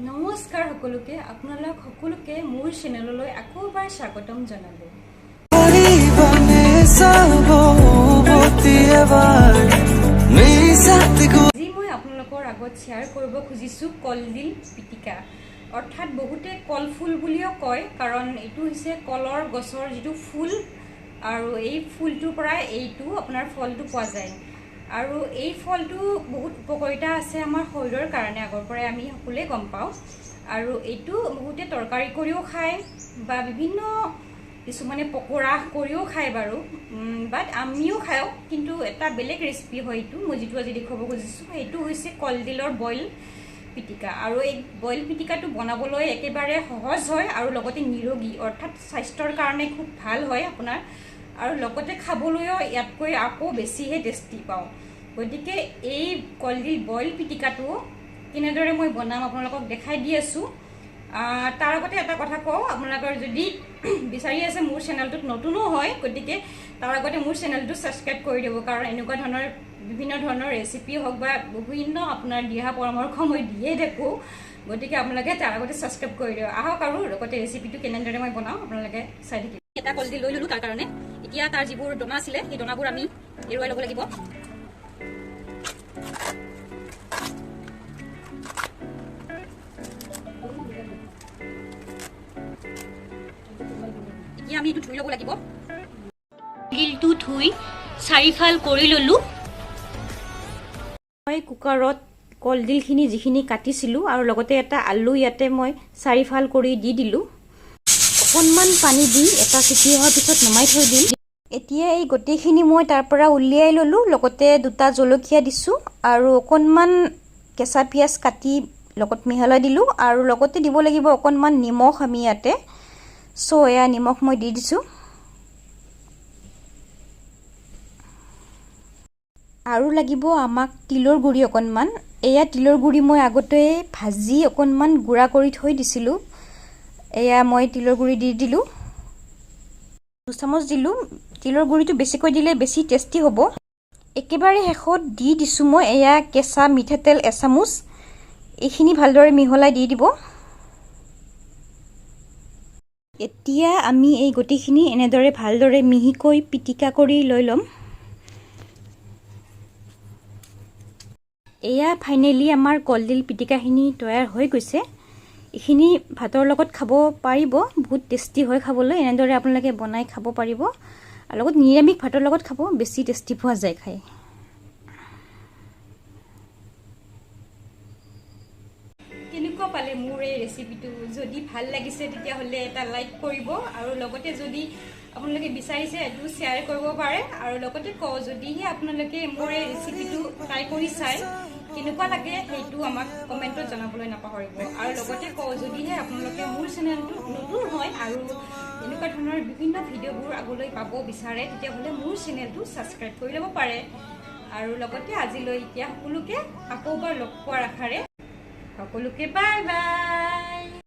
নমস্কাৰ সকলোকে, আপোনালোক সকলোকে মোৰ চেনেললৈ আকৌ এবাৰ স্বাগতম জনালোঁ। পাৰিবানে চাব উভতি এবাৰ মিছাতে? আজি মই আপোনালোকৰ আগত শ্বেয়াৰ কৰিব খুজিছোঁ কলডিল পিটিকা, অৰ্থাৎ বহুতে কলফুল বুলিও কয়, কাৰণ এইটো হৈছে কলৰ গছৰ যিটো ফুল আৰু এই ফুলটোৰ পৰাই এইটো আপোনাৰ ফলটো পোৱা যায়। আৰু এই ফলটো বহুত উপকাৰিতা আছে আমাৰ শৰীৰৰ কাৰণে, আগৰ পৰাই আমি সকলোৱে গম পাওঁ। আৰু এইটো বহুতে তৰকাৰী কৰিও খায় বা বিভিন্ন কিছুমানে পকোৰা কৰিও খায় বাৰু, বাট আমিও খাওঁ, কিন্তু এটা বেলেগ ৰেচিপি হয় এইটো। মই যিটো আজি দেখুৱাব খুজিছোঁ সেইটো হৈছে কলডিলৰ বইল পিটিকা। আৰু এই বইল পিটিকাটো বনাবলৈ একেবাৰে সহজ হয় আৰু লগতে নিৰোগী, অৰ্থাৎ স্বাস্থ্যৰ কাৰণে খুব ভাল হয় আপোনাৰ, আৰু লগতে খাবলৈও ইয়াতকৈ আকৌ বেছিহে টেষ্টি পাওঁ। গতিকে এই কলডিল বইল পিটিকাটো কেনেদৰে মই বনাম আপোনালোকক দেখাই দি আছোঁ। তাৰ আগতে এটা কথা কওঁ, আপোনালোকৰ যদি বিচাৰি আছে মোৰ চেনেলটোত নতুনো হয়, গতিকে তাৰ আগতে মোৰ চেনেলটো ছাবস্ক্ৰাইব কৰি দিব, কাৰণ এনেকুৱা ধৰণৰ বিভিন্ন ধৰণৰ ৰেচিপি হওক বা বিভিন্ন আপোনাৰ দিহা পৰামৰ্শ মই দিয়ে থাকোঁ। গতিকে আপোনালোকে তাৰ আগতে ছাবস্ক্ৰাইব কৰি দিব। আহক আৰু লগতে ৰেচিপিটো কেনেদৰে মই বনাওঁ আপোনালোকে চাই থাকিব। এটা কলডিল লৈ ল'লোঁ, তাৰ কাৰণে এতিয়া তাৰ যিবোৰ দনা আছিলে সেই দনাবোৰ আমি এৰুৱাই ল'ব লাগিব। এতিয়া আমি এইটো ধুই ল'ব লাগিব। কলডিলটো ধুই চাৰিফাল কৰি ল'লোঁ। মই কুকাৰত কলডিলখিনি যিখিনি কাটিছিলোঁ আৰু লগতে এটা আলু ইয়াতে মই চাৰিফাল কৰি দি দিলোঁ। অকণমান পানী দি এটা চিটি হোৱাৰ পিছত নমাই থৈ দিম। এতিয়া এই গোটেইখিনি মই তাৰ পৰা উলিয়াই ল'লোঁ, লগতে দুটা জলকীয়া দিছোঁ আৰু অকণমান কেঁচা পিঁয়াজ কাটি লগত মিহলাই দিলোঁ আৰু লগতে দিব লাগিব অকণমান নিমখ আমি ইয়াতে। চ' এয়া নিমখ মই দি দিছোঁ আৰু লাগিব আমাক তিলৰ গুড়ি অকণমান। এয়া তিলৰ গুড়ি মই আগতে ভাজি অকণমান গুড়া কৰি থৈ দিছিলোঁ। এয়া মই তিলৰ গুড়ি দি দিলোঁ, 2 চামুচ দিলোঁ। তিলৰ গুড়িটো বেছিকৈ দিলে বেছি টেষ্টি হ'ব। একেবাৰে শেষত দি দিছোঁ মই এয়া কেঁচা মিঠাতেল এচামুচ। এইখিনি ভালদৰে মিহলাই দি দিব। এতিয়া আমি এই গোটেইখিনি এনেদৰে ভালদৰে মিহিকৈ পিটিকা কৰি লৈ ল'ম। এয়া ফাইনেলি আমাৰ কলডিল পিটিকাখিনি তৈয়াৰ হৈ গৈছে। এইখিনি ভাতৰ লগত খাব পাৰিব, বহুত টেষ্টি হয় খাবলৈ। এনেদৰে আপোনালোকে বনাই খাব পাৰিব আৰু লগত নিৰামিষ ভাতৰ লগত খাব বেছি টেষ্টি পোৱা যায় খাই। কেনেকুৱা পালে মোৰ এই ৰেচিপিটো? যদি ভাল লাগিছে তেতিয়াহ'লে এটা লাইক কৰিব আৰু লগতে যদি আপোনালোকে বিচাৰিছে এইটো শ্বেয়াৰ কৰিব পাৰে। আৰু লগতে কওঁ, যদিহে আপোনালোকে মোৰ এই ৰেচিপিটো ট্ৰাই কৰি চায় কেনেকুৱা লাগে সেইটো আমাক কমেণ্টত জনাবলৈ নাপাহৰিব। আৰু লগতে কওঁ, যদিহে আপোনালোকে মোৰ চেনেলটো নতুন হয় আৰু এনেকুৱা ধৰণৰ বিভিন্ন ভিডিঅ'বোৰ আগলৈ পাব বিচাৰে তেতিয়াহ'লে মোৰ চেনেলটো ছাবস্ক্ৰাইব কৰি ল'ব পাৰে। আৰু লগতে আজিলৈ এতিয়া সকলোকে আকৌ এবাৰ লগ পোৱাৰ আশাৰে সকলোকে বাই বাই।